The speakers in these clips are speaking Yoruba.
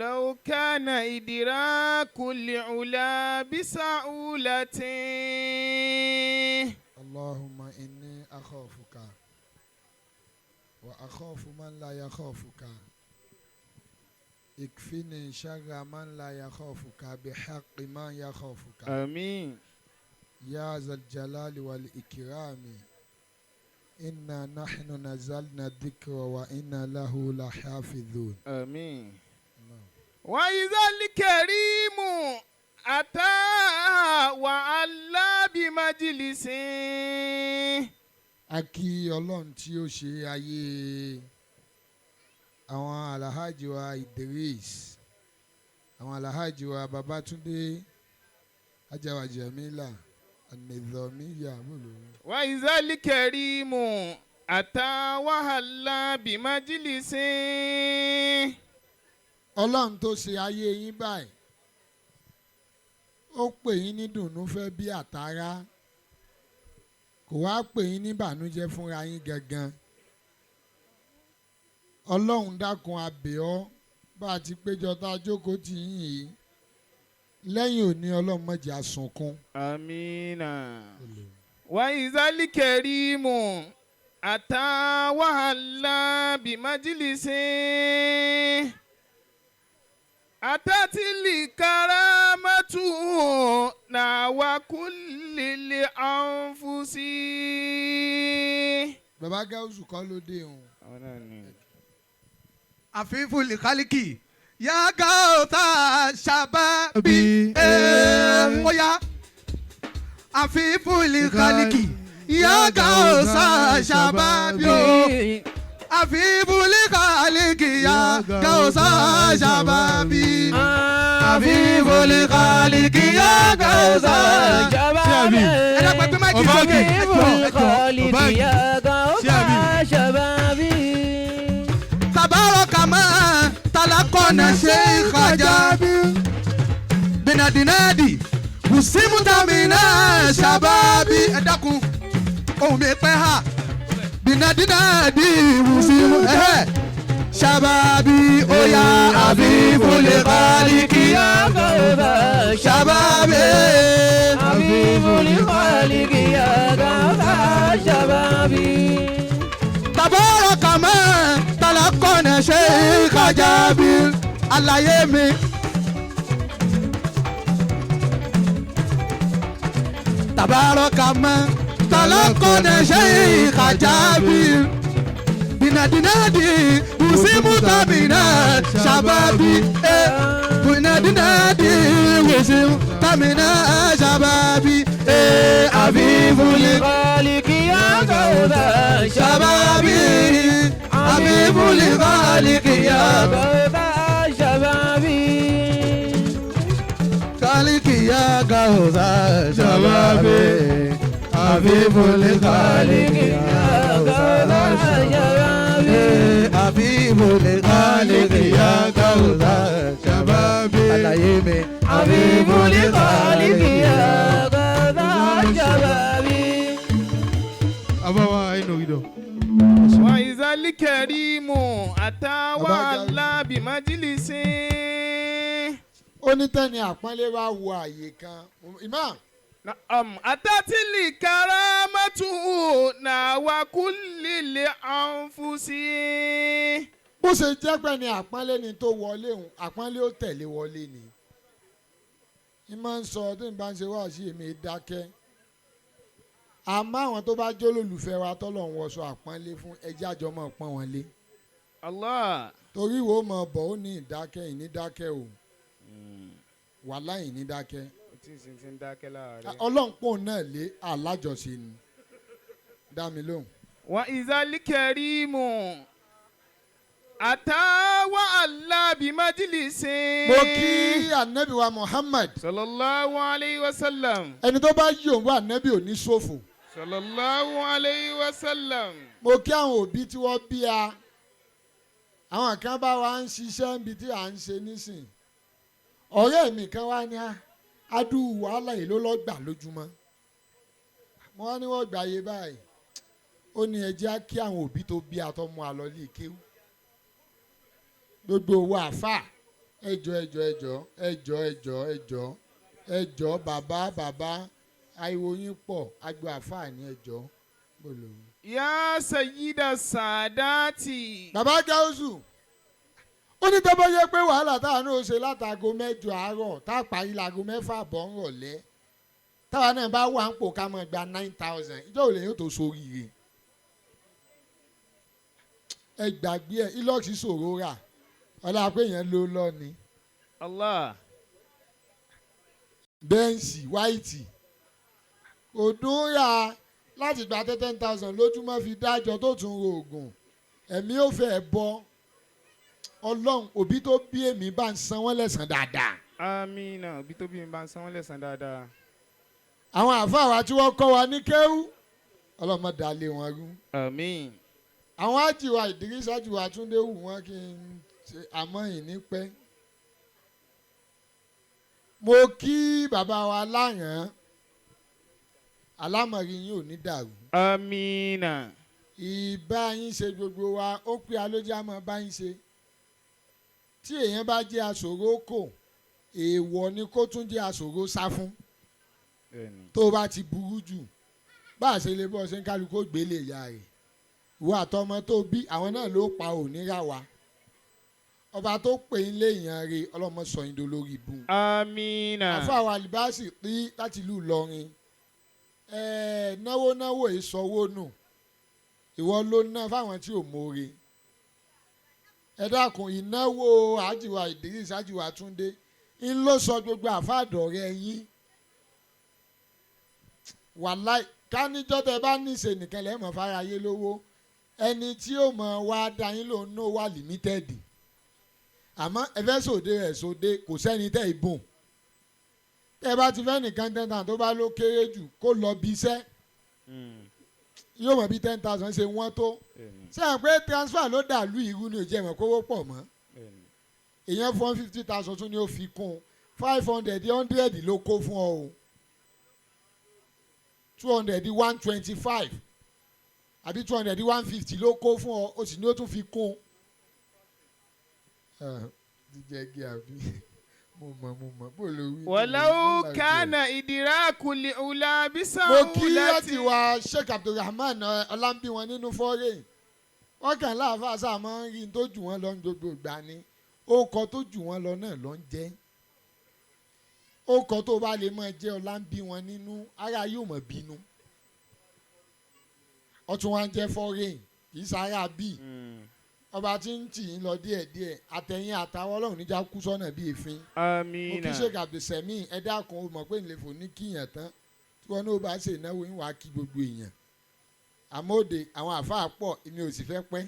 ولو كان إدراك العلا بسعولة. اللهم إني أخافك وأخاف من لا يخافك اكفني شر من لا يخافك بحق من يخافك. آمين. يا ذا الجلال والإكرام إنا نحن نزلنا الذكر وإنا له لحافظون. آمين. نعم. وإذا الكريم أتى وعلى بمجلس. A kí Ọlọ́run tí ó ṣe ayé àwọn Alhaji wa Idris, àwọn Alhaji wa Babatunde, Ajawa Jamila Anidhomiya bolo. وإذا الكريم أتى وهلا بمجلس. Ọlọ́run tó ṣe ayé yín báyìí, ó pè yín ní dùnnú fẹ́ bí àtàrà, kò wá pè yín ní ìbànújẹ́ fúnra yín gangan. Ọlọ́run dákun, a bẹ̀ ọ́, bá a ti péjọ tá a jókòó tì yín yìí lẹ́yìn òní, Ọlọ́run má jẹ́ a sunkún. آمين. وإذا الكريم أتى وهلا بمجلس أتت الكرامة نحو كل الأنفس. Bàbá Gáúsù kọ́ ló dé òun. عفيف الخلق يا غوث الشباب oya عفيف الخلق يا غوث الشباب عفيف الخلق يا غوث الشباب عفيف الخلق يا غوث الشباب. Ẹ dákun, ẹ gbé mic sókè, ẹ jọ̀ọ́, ẹ jọ̀ọ́. يا غوث الشباب. تبارك ما تلقنا شيخ جابر بنادي وسمت من شبابي. Ẹ dákun, ohùn mi pẹ́ hà بنادي وسمت شبابي oya عفيف الخلق يا غوث شبابي. عفيف الخلق يا غوث الشباب. تبارك ما تلقنا شيخ جابر àlàyé mi. تبارك ما تلقنا شيخ جابر بنادي وسمت من شبابي بنادي وسمت من شبابي عفيف الخالق يا غوث شبابي عفيف الخالق يا غوث الشباب. خالق يا غوث شبابي عفيف الخالق يا غوث الشباب. عفيف الخالق يا غوث شبابي àlàyé mi. عفيف الخالق يا غوث الشباب. Abawa inú ìdọ̀. وإذا الكريم أتى وهلا بمجلس. Ó ní tẹ́ni àpọ́nlé bá wo àyè kan, imam. نعم أتت الكرامة نحو كل الأنفس. Bó ṣe jẹ́ pé ni àpọ́nlé ni tó wọlé òun, àpọ́nlé ó tẹ̀lé wọlé ni. N máa ń sọ tí n bá ń ṣe wá sí èmi dákẹ́, àmọ́ àwọn tó bá jólólùfẹ́ wa tọ́lọ̀ ń wọṣọ àpọ́nlé fún ẹjẹ́ àjọ máa pọ́n wọn lé. Allah. Torí wo mọ̀ bọ̀ ó ní ìdákẹ́ ìnídákẹ́ o, wàhálà ìnídákẹ́. Ó tí ì sì ti ń dákẹ́ láàárẹ̀. Ọlọ́run pò náà lé alájọṣe ni, dá mi lóhùn. وإذا الكريم أتى وألا بمجلس. Mo kí anabi wa Muhammad. صلى الله عليه وسلم. Ẹni tó bá yí òun wá anabi ò ní ṣòfò. صلى الله عليه وسلم. Mo kí àwọn òbí tí wọ́n bí a, àwọn kan bá wa ń ṣiṣẹ́ níbi tí à ń ṣe nísìn. Ọ̀rẹ́ mi kan wá ní adú wàhálà yìí ló lọ́ gbà lójúmọ́. Mo wá ní wọ́n gbà yé báyìí, ó ní ẹ jẹ́ á kí àwọn òbí tó bí a tó mú a lọ lé kéwú, gbogbo owó àfà. Ẹjọ, ẹjọ, ẹjọ, ẹjọ, ẹjọ, ẹjọ, ẹjọ, bàbá, bàbá, ariwo yín pọ̀, agbo àfáà ní, ẹjọ bolo. يا سيد السادات. Bàbá Gáúsù ó ní tọ́ bá yẹ pé wàhálà táwa náà ṣe látago 8 àárọ̀ tá a parí láago 6:30 ń rọ̀lẹ́, táwa náà bá wà ń pò ká máa gba 9,000, ìjọ òlè yóò tó sóríire. Ẹ gbàgbé ẹ, Hilux ṣòro rà, ọlá pé yẹn ló lọ ni. Allah. Benz white kò dún rà láti gba 10,000 lójúmọ́ fi dájọ́ tó tún ro oògùn ẹ̀mí ò fẹ́ bọ́. Ọlọ́run, òbí tó bí èmi bá ń san wọ́n lẹ́san dáadáa. Amina. Òbí tó bí mi bá ń san wọ́n lẹ́san dáadáa. Àwọn àfáà wa tí wọ́n kọ́ wa ní kéwú, ọlọ́run má dá lé wọn rú. Àmín. Àwọn àjìwà Ìdírísà, àjìwà Túndé wù wọ́n kí n ṣe àmọ́ ìní pẹ́. Mo kí bàbá wa lánàá, alámọ̀rí yín ò ní dàrú. Amina. Ìbá yín ṣe gbogbo wa, ó pé alójú àmọ́ bá yín ṣe. Tí èèyàn bá jẹ́ aṣòro kò, èèwọ̀ ni kó tún jẹ́ aṣòro sá fún. Bẹ́ẹ̀ni. Tó o bá ti burú jù, bá a ṣe lè bọ́ ṣe ń kálukú ó gbélé ìyá rẹ̀, ìwọ àtọmọ tó bí àwọn náà ló pa òníra wa. Ọba tó pè ń léèyàn re, ọlọ́mọ sọ yín dolórí ibu. Amina. Àfàwọn àlìbáàsì pín láti ìlú Ìlọrin, ẹ̀ẹ́ náwó náwó ìsọwó nù, ìwọ ló ná fáwọn tí ò mọ̀ọ́re. Ẹ dákun, ìnáwó àjìwà Ìdírísì, àjìwà Túndé ń ló sọ gbogbo àfàdọ̀rẹ́ yín. Wàláì, káníjọ́ tẹ bá níṣe nìkan lẹ́mọ̀ fáráyé lówó, ẹni tí ó mọ̀ wá dá yín lòun náà wà limited. Àmọ́ ẹ fẹ́ sòde ẹ̀ sòde, kò sẹ́ni tẹ́ ìbùn tẹ́ bá ti fẹ́ nìkan 10,000 tó bá ló kéré jù kó lọ bí iṣẹ́, yóò mọ̀ bí 10,000 ṣe wọ́n tó. Sẹ́yìn pé transfer ló dàlú ìrú ni ò jẹ́ mọ̀ kówó pọ̀ mọ́. Èèyàn fún 50,000 tún ni ó fi kún 500, 100 ló kó fún ọ o, 200, 125 àbí 200, 150 ló kó fún ọ, ó sì ní ó tún fi kún. Jíjẹ gí àbí mo mọ̀, mo mọ̀ bó ló wí. ولو كان إدراك العلا Mo kí láti بسهولة. Wa Sheikh Abdulrahman ọlámbí wọn nínú fọ́rẹ́ wọn kàn láàfáà sáà máa ń rí n tó jù wọ́n lọ ní gbogbo ìgbà ni. Ó kọ tó jù wọ́n lọ náà ló ń jẹ́, ó kọ tó bá lè máa jẹ́ ọlámbí wọn nínú, ara yóò mọ̀ bínú. Ọtún wa ń jẹ́ fọ́rẹ́, kì í sára bíi ọba tí ń tì í lọ díẹ̀díẹ̀. Àtẹ̀yìn àtàwọn, ọlọ́run níjà kú sọ́nà bíi èéfín. Mo kí Amina. Sheikh Abdulsemi. Ẹ dákun, o mọ̀ pé ìlẹ̀ fò ní kíyàn tán tí wọn náà bá ṣe ìnáwó yín, wàá kí gbogbo èèyàn. Àmọ́ òde àwọn àfáà pọ̀, èmi ò sì fẹ́ pẹ́.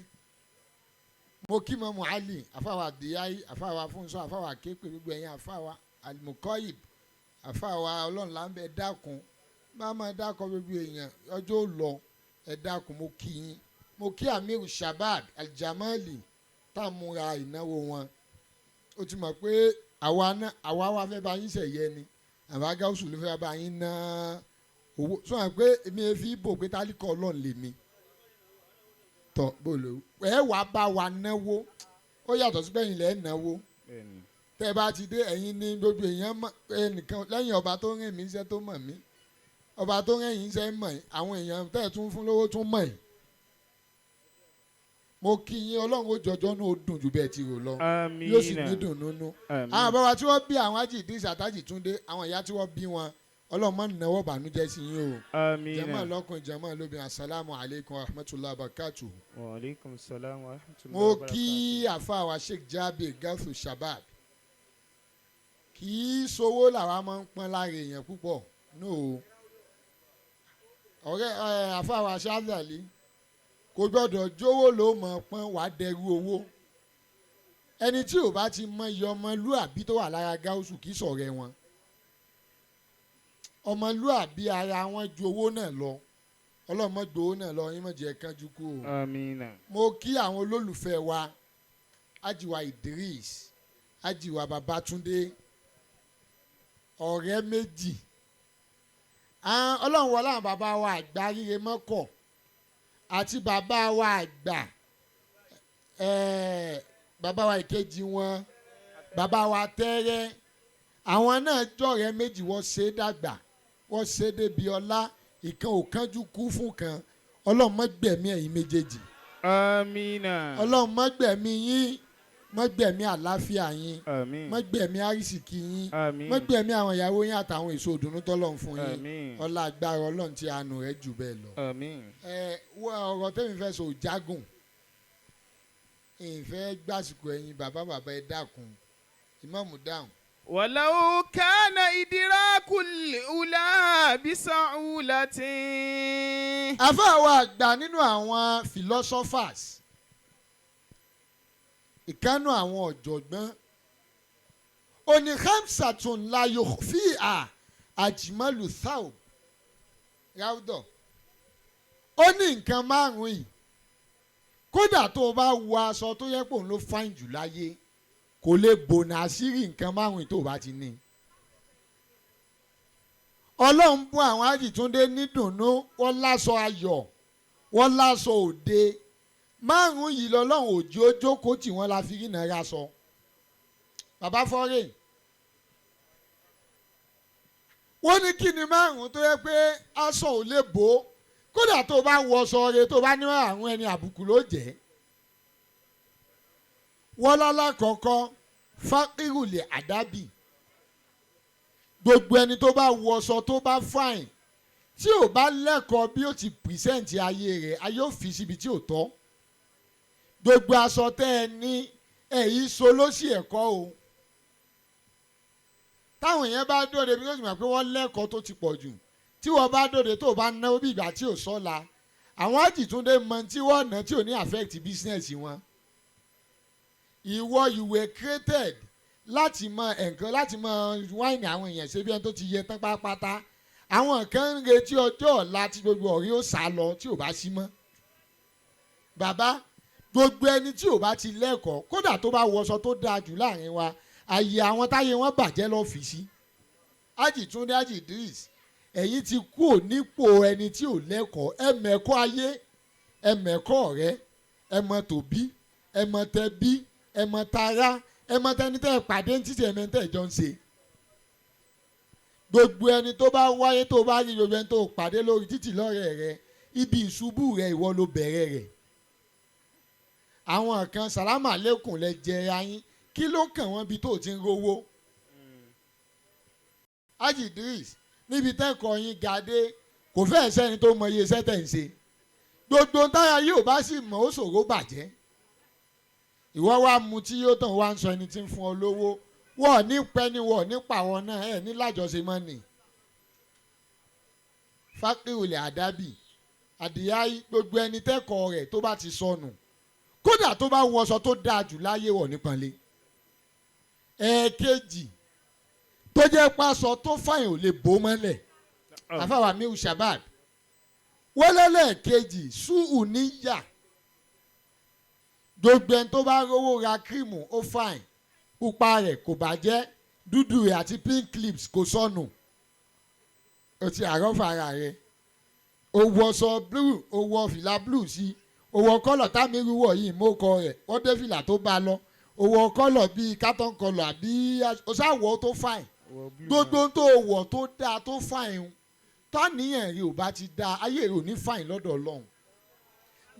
Mo kí mọ́ muhali, àfáà wa Abdiyayi, àfáà wa Fúnṣọ́, àfáà wa Képe, gbogbo ẹ̀yin àfáà wa Almukoyib, àfáà wa ọlọ́run láńbẹ́. Ẹ dákun, bá máa dákọ̀ gbogbo èèyàn, ọjọ́ ò lọ. Ẹ dákun, mo kí yín. Mo kí Amiru Shabab Aljamali tá a múra ìnáwó wọn. Ó ti mọ̀ pé àwa náà, àwa wa fẹ́ bá yín ṣẹ̀yẹ ni, àwa gáúsù ló fẹ́ bá yín ná owó sọ wọn pé èmi ẹ fi bò pé tálíkọ̀ ọlọ́run lèmi tọ̀ bòlò ẹ wàá bá wa náwó. Ó yàtọ̀ sí pẹ́yìn lẹ́ẹ̀ náwó. Tẹ́ ẹ bá ti dé, ẹ̀yin ní gbogbo èèyàn mọ̀ ẹnìkan lẹ́yìn ọba tó rìn mí iṣẹ́ tó mọ̀ mí, ọba tó rìn yín iṣẹ́ mọ̀ yín, àwọn èèyàn tẹ́ ẹ tún fún lówó tún mọ̀ yín. Mo kí yín, ọlọ́run ó jọjọ́ náà, ó dùn jù bẹ́ẹ̀ ti rò lọ, yóò sì ní dùn nínú. Àmín. Àwọn bàbá tí wọ́n bí àwọn ájì Ìdírísì àtàjì Túndé, àwọn ìyá tí wọ́n bí wọn, ọlọ́run má náwó bànújẹ́ sí yín o. Àmín. Jàmá lọ́kùnrin, jàmá lóbìnrin, asalaamu aleykum wa rahmatulahi wa barakatuh. Wa aleykum salaam wa rahmatullahi Mo wa kí barakatuh. àfa wa Sheikh Jabir Gathu Shabab. Kì í sowó làwa máa ń pọ́n lára èèyàn púpọ̀ no o. Ọ̀rẹ́ ẹ àfa wa Ṣáàzàlí kò gbọ́dọ̀ jówó ló mọ̀ pọ́n wàá dẹrú owó. Ẹni tí ò bá ti mọ iye ọmọlúàbí tó wà lára gáúsù kì í sọ̀rẹ́ wọn. Ọmọlúàbí ara wọn ju owó náà lọ. Ọlọ́mọ gbowó náà lọ yín, mọ̀ jẹ́ kánjú kú o. Amina. Mo kí àwọn olólùfẹ́ wa, ajiwa Idris, ajiwa Babatunde, ọ̀rẹ́ méjì. Ọlọ́run wọlé àwọn bàbá wa àgbà ríre mọ́kọ̀ àti bàbá wa àgbà, bàbá wa ìkejì wọn. Bàbá wa tẹ́rẹ́, àwọn náà jọ̀rẹ́ méjì, wọ́n ṣe é dàgbà, wọ́n ṣe é débi ọlá. Ìkan ò kánjú kú fún kan. Ọlọ́run má gbẹ̀mí ẹ̀yin méjèèjì. Amina. Ọlọ́run má gbẹ̀mí yín, má gbẹ̀mí àlàáfíà yín. Àmín. Má gbẹ̀mí àrísìkí yín. Àmín. Má gbẹ̀mí àwọn ìyàwó yín àtàwọn èso òdùnnú tọ́lọ́run fún yín. Àmín. Ọlá agbára Ọlọ́run tí àánú rẹ̀ jù bẹ́ẹ̀ lọ. Àmín. Ẹ wọ ọ̀rọ̀ tẹ́mi fẹ́ sọ ò jágùn, ìfẹ́ gbàsìkò ẹ̀yin bàbá bàbá, ẹ dákun, ìmáàmù dáhùn. ولو كان إدراك الأولى بسعولة. Àfáà wa àgbà nínú àwọn philosophers, ìkánú àwọn ọ̀jọ̀gbọ́n, oní خمسة لا يخفيها أجمل ثوب ráúdọ̀. Ó ní nǹkan márùn-ún yìí, kódà tó o bá wọ aṣọ tó yẹ pé òun ló fine jù láyé, kò lè bònà àṣírí nǹkan márùn-ún yìí tó o bá ti ní. Ọlọ́run bún àwọn Àjìtúndé nídùnnú, wọ́n láṣọ ayọ̀, wọ́n láṣọ òde. Márùn-ún yìí lọ́lọ́run òjò jókòó tí wọ́n la fi rí náírà sọ. Bàbá fọ́rẹ́, wọ́n ní kí ni márùn-ún tó yẹ pé aṣọ ò lè bò ó, kódà tó o bá wọ aṣọ rẹ, tó o bá ní àrùn, ẹni àbùkù ló jẹ́? Wọ́n lálá kọ̀ọ̀kan فقر الأدب. Gbogbo ẹni tó bá wọṣọ tó bá fine, tí ò bá lẹ́kọ̀ọ́ bí ó ti present ayé rẹ̀, ayé ò fi síbi tí ò tọ́. Gbogbo aṣọ tẹ́ ẹ ní, ẹ̀yí so ló sì ẹ̀kọ́ o. Táwọn èèyàn bá dóde, bí wọ́n sì mọ̀ pé wọ́n lẹ́kọ̀ọ́ tó ti pọ̀ jù, tí wọ́n bá dóde, tó bá náwó bí ìgbà tí ò sọ́la, àwọn Àjìtúndé mọ tí wọ́n ná tí ò ní affect business wọn. Ìwọ, you were created láti mọ ẹ̀ǹkan, láti mọ wáìnì àwọn èèyàn ṣe bí ẹni tó ti yẹ tán pátápátá. Àwọn kan ń retí ọjọ́ ọ̀la tí gbogbo ọ̀rí ó sá lọ tí ò bá sí mọ́. Bàbá, gbogbo ẹni tí ò bá ti lẹ́kọ̀ọ́, kódà tó bá wọṣọ tó dáa jù láàrin wa, àyè àwọn táyé wọn bàjẹ́ lọ́fíìsì. Àjìtúndé, Àjì Idris, ẹ̀yin ti kú ò nípò ẹni tí ò lẹ́kọ̀ọ́. Ẹ mẹ̀kọ́ ayé, ẹ mẹ̀kọ́ ọ̀rẹ́, ẹ mọ tòbí, ẹ mọ tẹbí, ẹ mọ tara, ẹ mọ tẹni tẹ́ ẹ pàdé ní títí, ẹ mọ tẹ́ ẹ jọ ń ṣe. Gbogbo ẹni tó bá wáyé, tó bá rí gbogbo ẹni tó pàdé lórí títì lọ́rẹ̀ rẹ, ibi ìṣubú rẹ, ìwọ ló bẹ̀rẹ̀ rẹ̀. Àwọn kan sàlámà lẹ́kùn lẹ jẹ ayín, kí ló kàn wọ́n bí tó ti ń rówó? Haji Idris, níbi tẹ́kọ̀ọ́ yín gàdé, kò fẹ́ẹ̀ sẹ́ni tó mọ iye iṣẹ́ tẹ̀ ń ṣe. Gbogbo táyà yóò bá sì mọ̀, ó ṣòro bàjẹ́. Ìwọ wa mu tí yóò tàn wá ń sọ ẹni tí ń fún ọ lówó, wọ́n ní pẹ́ ni, wọ́n ní pàwọ́ náà ẹ̀ ní lájọṣe mọ́ ni. فقر الأدب àdìyá. Gbogbo ẹni tẹ́kọ̀ọ́ rẹ̀ tó bá ti sọnù, kódà tó bá wọṣọ tó dáa jù láyé, wọ̀ nípọnlé. Ẹ̀ẹ̀kejì tó jẹ́ pásọ tó fàyàn ò lè bò mọ́lẹ̀, àfàwà miu shabab, wọ́n lẹ́lẹ́ẹ̀kejì سوء النية. Gbogbo ẹni tó bá rówó ra cream, ó fine, pupa rẹ̀ kò bàjẹ́, dúdú rẹ̀ àti pink lips kò sọnù, o ti àrọ́fà ara rẹ̀, o wọṣọ blue, o wọ fìlà blue sí, o wọ colour támírù wọ̀ yìí, mọ́kọ rẹ̀ wọ́n dé fìlà tó bá lọ, o wọ colour bíi carton colour àbí o ṣàwọ̀ tó fine. Gbogbo tó wọ̀ tó dáa, tó fine o, táníyàn rẹ̀ ò bá ti dáa, ayé rẹ̀ ò ní fine lọ́dọ̀ Ọlọ́run.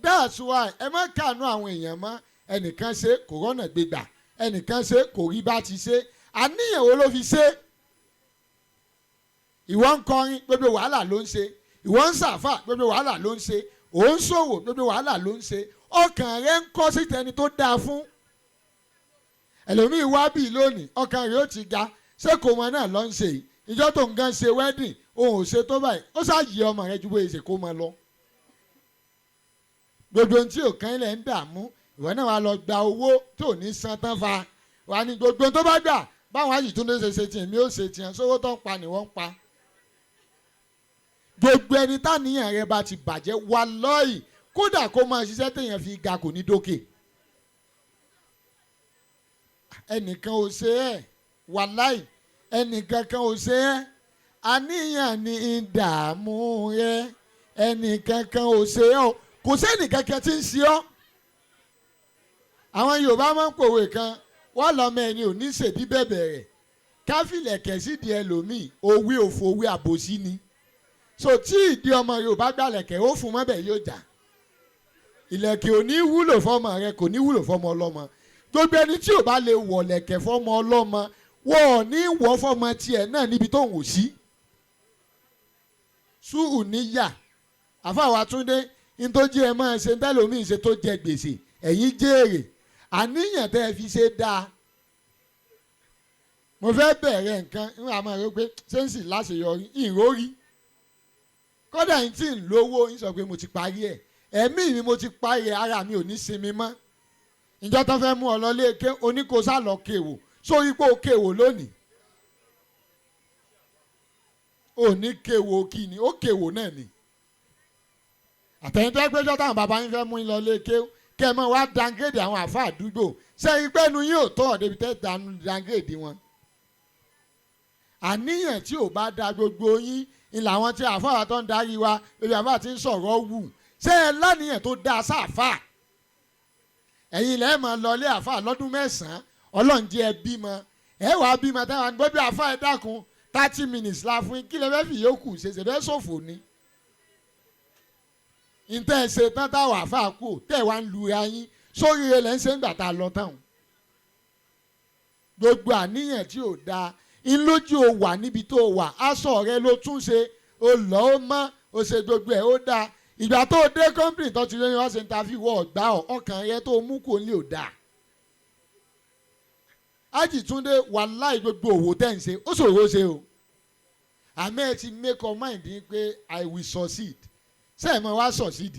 That's why ẹ má kànú àwọn èèyàn mọ́. Ẹnìkan ṣe kò rọ́nà gbégbà, ẹnìkan ṣe kò rí bá ti ṣe, àníyàn wo ló fi ṣe? Ìwọ ń kọrin, gbogbo wàhálà ló ń ṣe. Ìwọ ń ṣàfà, gbogbo wàhálà ló ń ṣe. Ò ń ṣòwò, gbogbo wàhálà ló ń ṣe. Ọkàn rẹ ń kọ́ sí tẹni tó dáa fún ẹlòmíì wá bíi lónìí, ọkàn rẹ ó ti ga. Ṣé kò mọ náà lọ ń ṣe yìí? Ìjọ tó ń gan ṣe wedding, òun ò ṣe tó báyìí, ó ṣáà yí ọmọ rẹ ju bóyá ṣe kó mọ lọ. Gbogbo ohun tí ò kán ilẹ̀ ń dààmú, ìwọ náà wàá lọ gba owó tó ní san tán fa wà ní gbogbo tó bá gbà. Báwọn Àjìtúndé ṣe ṣe tiẹ̀ mi ó ṣe tiẹ̀, sówó tó ń pa ni wọ́n ń pa. Gbogbo ẹni táníyàn rẹ bá ti bàjẹ́ wà lọ́ọ̀yì, kódà kó máa ṣiṣẹ́ téèyàn fi ga, kò ní dókè. Ẹnìkan ò ṣe é, wàláì, ẹnìkan kan ò ṣe é. Àníyàn ní ìdààmú rẹ, ẹnìkan kan ò ṣe é o, kò sẹ́nìkan kan tí ń ṣe ọ́. Àwọn Yorùbá máa ń pòwe kan. Wọ́n lọ́mọ ẹni ò ní ṣèdí bẹ̀bẹ̀ rẹ̀ káfílẹ̀kẹ̀ sídìí ẹlòmíì, òwe òfò, òwe àbòsí ni. So tí ìdí ọmọ Yorùbá gbàlẹ̀kẹ̀, ó fún mọ́bẹ̀, yóò jà. Ìlẹ̀kẹ̀ ò ní wúlò fọmọ rẹ, kò ní wúlò fọmọ ọlọ́mọ. Gbogbo ẹni tí ò bá lè wọ̀lẹ̀kẹ̀ fọmọ ọlọ́mọ, wọ́n ò ní wọ́ fọmọ tiẹ̀ náà níbi tó ń wò sí. Sùúrù níyà. Àfàwà Túndé nítòjí, ẹ máa ṣe ntẹ́lómi ṣe tó jẹ gbèsè, ẹ̀yin jèrè. Àníyàn tẹ́ ẹ fi ṣe dáa. Mo fẹ́ bẹ̀rẹ̀ nǹkan ń wà máa rò pé ṣé ń sì láṣeyọrí ìrórí. Kódà yín tí ń lówó ń sọ pé mo ti parí ẹ̀, ẹ̀mí mi, mo ti parí ẹ̀, ara mi ò ní sinmi mọ́. Ìjọ tó fẹ́ mú ọ lọ lé ké oníkósá lọ kéwò sórí pé ó kéwò lónìí, ò ní kéwò kí ni ó kéwò náà ni. Àtẹ̀yìntẹ́ péjọ táwọn bàbá yín fẹ́ mú yín lọ lé ké, kẹ́ ẹ mọ̀ wá downgrade àwọn àfa àdúgbò sẹ́yìn pẹ́ẹ́nu yín ò tọ́ débi tẹ́ downgrade wọn. Àníyàn tí ò bá da gbogbo yín ni làwọn tí àfa tó ń darí wa lórí àfa tí ń sọ̀rọ̀ wù. Ṣé ẹ láníyàn tó dáa sáfà? Ẹ̀yin lẹ́ẹ̀ máa lọ ilé àfa lọ́dún 9, Ọlọ́run jẹ́ ẹ bímọ, ẹ wàá bímọ táwọn gbọ́dọ̀. Àfa, ẹ dákun, 30 minutes la fún yín, kí lè fẹ́ fi yòókù ṣe? Ṣe fẹ́ ṣòfò ni? Ntẹ́ ẹ ṣe tán táwọn àfa kú, tẹ́ ẹ wá ń lura yín sórí rẹ lẹ́ ń ṣe ń gbà tá a lọ tán o. Gbogbo àníyàn tí ò dáa ńlójú o wà níbi tó o wà. Aṣọ rẹ ló tún ṣe, o lọ́ ó mọ́, o ṣe gbogbo ẹ̀, ó dáa. Ìgbà tó o dé company tó ti lóyún wá ṣe interview, wọ́n ọ̀gbá ọ̀, ọkàn rẹ tó o mú kò ní ò dáa. Ájì Túndé, wàláì, gbogbo òwò tẹ̀ ń ṣe, ó ṣòro ṣe o. Àmọ́ ẹ ti make up mind yín pé I will succeed. Ṣé ẹ mọ̀ wá succeed?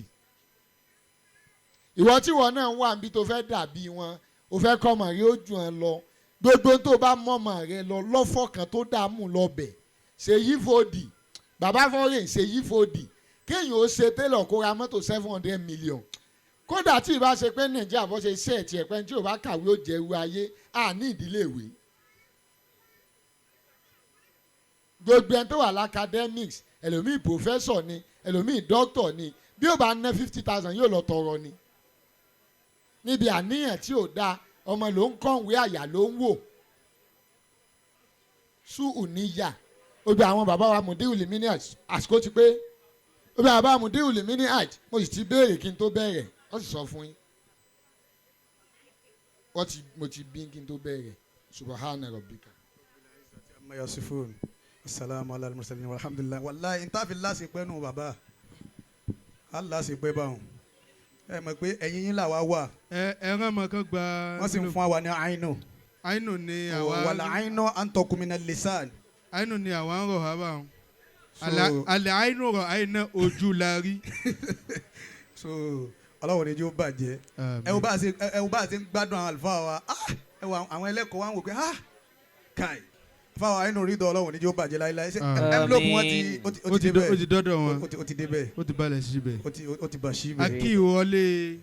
Ìwọ tí wọn náà wà níbi tó fẹ́ dàbí wọn, o fẹ́ kọ́ ọmọ rẹ ó jù wọn lọ. Gbogbo tó bá mọ́mọ́ rẹ lọ lọ́fọ̀kan tó dààmú lọ bẹ̀, ṣe yí fòdì bàbá fọ́rẹ̀, ṣe yí fòdì. Kéèyàn ó ṣe télọ̀ kó ra mọ́tò 700 million, kódà tí ì bá ṣe pé Nàìjíríà bọ́ ṣe ṣe ẹ̀ tiẹ̀ pé tí ò bá kàwé ó jẹ́ ewu ayé à ní ìdílé ìwé. Gbogbo ẹni tó wà l'academics, ẹlòmíì professor ni, ẹlòmíì doctor ni, bí ó bá ná 50,000 yóò lọ tọrọ ni. Níbi àníyàn tí ò dáa, ọmọ ló ń kọ̀wé, àyà ló ń wò sùúrù níyà. Gbogbo àwọn bàbá wa mùdíù lèmi ní àsìkò ti pé. Gbogbo àwọn bàbá mùdíù lèmi ní àj, mo sì ti béèrè kí n tó bẹ̀rẹ̀, wọ́n sì sọ fún yín. Wọ́n ti mo ti bí kí n tó bẹ̀rẹ̀. Subahana rabbika. Amma yasifun, asalaamu ala mursalin, walhamdulilah. Walayi, n ta fi láti pẹ́ nù bàbá a láti pẹ́ báwọn. Ẹ mọ̀ pé ẹ̀yin yín làwa wà. Ẹ ẹran mọ̀ kan gba. Wọ́n sì ń fún wa ní àìnù. Àìnù ni àwa. Wàlà àìnù àǹtọ̀kùnmínà lisan. Àìnù ni àwa ń rọ̀ wá báwọn. Àlẹ́ àìnù rọ̀ àìnà ojú la rí. So Ọlọ́run ní jó bàjẹ́. Ẹ wo bá a ṣe ń gbádùn àwọn àlùfáà wa. Ah, ẹ wo àwọn ẹlẹ́kọ̀ọ́ wa ń wò pé, ah, kai fáwọn àìnù rí dọ̀. Ọlọ́run ní jó bàjẹ́ láéláé. Ṣé envelope wọn ti ó ti débẹ̀? Ó ti dọ́dọ̀ wọn. Ó ti débẹ̀. Ó ti balẹ̀ síbẹ̀. Ó ti bà síbẹ̀. Akíwọlé.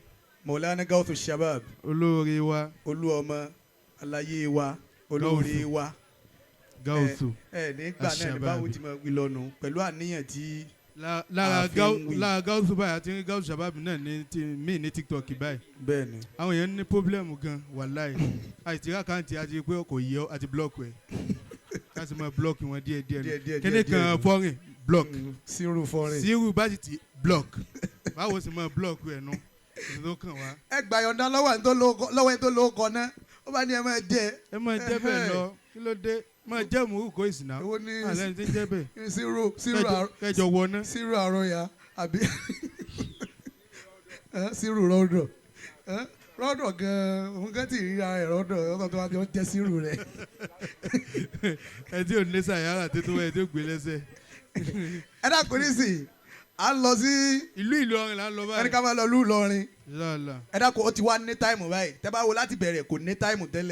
Mọ̀lánà Gawthu Shabab. Olóore wa. Olú ọmọ aláyé wa, olóore wa. Gawthu. Ẹ nígbà náà ní báwo ti máa wí lọ́nu pẹ̀lú àníyàn tí lára ààfin wí. Lára Gawthu báyìí àti Gawthu Shabab náà ní ti mí ní TikTok báyìí. Bẹ́ẹ̀ni. Àwọn èèyàn ní problem gan, wàláì. Àìtí àkáǹtì àti pé kò yẹ ọ àti block ẹ̀, láti máa block wọn díẹ̀ díẹ̀. Díẹ̀ díẹ̀. Kíní Díẹ̀ kan díẹ̀. Fọ́rìn block. Sírù fọ́rin. Sírù bá sì ti block, báwo sì máa block ẹ̀ nu èso tó kàn wá. Ẹ gbà yọ̀ǹda lọ́wọ́ ẹni tó lóko, lọ́wọ́ ẹni tó lóko náà ó bá ní ẹ máa jẹ. Ẹ máa jẹ́ bẹ́ẹ̀ lọ, kí ló dé? Máa jẹ́ mùúrù kó ìsìnà. Èwo ni? Alẹ́ ní ti jẹ́ bẹ́ẹ̀. Sírù sírù. Kẹjọ wọná. Sírù àròyà àbí sírù rọ́dọ̀ rọ́dọ̀ gan-an, òun gan ti ríra ẹ̀ rọ́dọ̀ ọ̀dọ̀ tó wá ti jẹ́ sírù rẹ̀. Ẹ tí ò ní sàyàrá tó tó ẹ tí ò gbé lẹ́sẹ̀. Ẹ dákun, nísìnyí à ń lọ sí ìlú Ìlọrin là ń lọ ẹni báyìí. ká máa lọ lú Ìlọrin. Lọ́la. Ẹ dákun, ó ti wá ní time báyìí. Tẹ́ bá wo láti bẹ̀rẹ̀, kò ní time tẹ́lẹ̀.